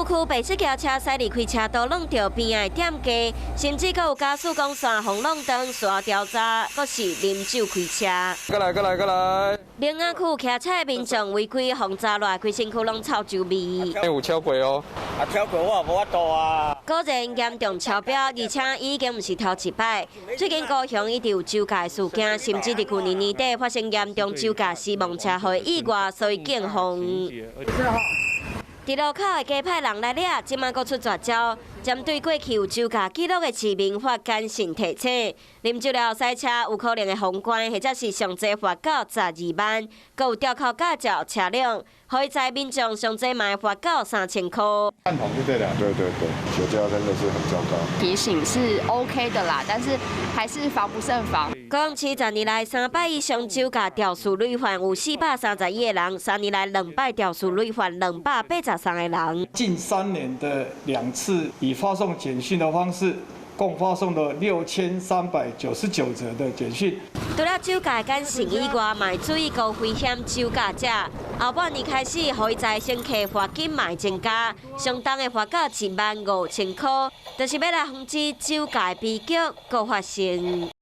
區白色轎車駛離開車道，挵著邊仔的店家，甚至閣有駕駛講三紅挵燈，事後調查，閣是啉酒開車。過來過來過來！苓仔區騎車的民眾違規，予查落來，規身軀攏臭酒味。有超過哦！啊，超過我也無法度啊！果然嚴重超標，而且已經毋是頭一擺。最近高雄一直有酒駕事件，甚至佇去年年底發生嚴重酒駕死亡車禍意外，所以警方。佇路口的街派人來掠，這擺閣出絕招，針對過去有酒駕記錄的市民發簡訊提醒，啉酒了駛車有可能會封關，或者是上濟罰到12萬，閣有吊扣駕照車輛，予伊知民眾上濟嘛會罰到3000箍。贊同就對了，對對對，酒駕真的是很糟糕。提醒是 OK 的啦，但是還是防不勝防。高雄市10年來三擺以上酒駕肇事累犯有431個人，3年來兩擺肇事累犯283個人。近3年的兩次以發送簡訊的方式，共發送了6399則的簡訊。除了酒駕簡訊以外，嘛注意高危險酒駕者。後半年開始，予伊知乘客罰金嘛會增加，相當會罰到1萬5千箍，就是欲來防止酒駕悲劇閣發生。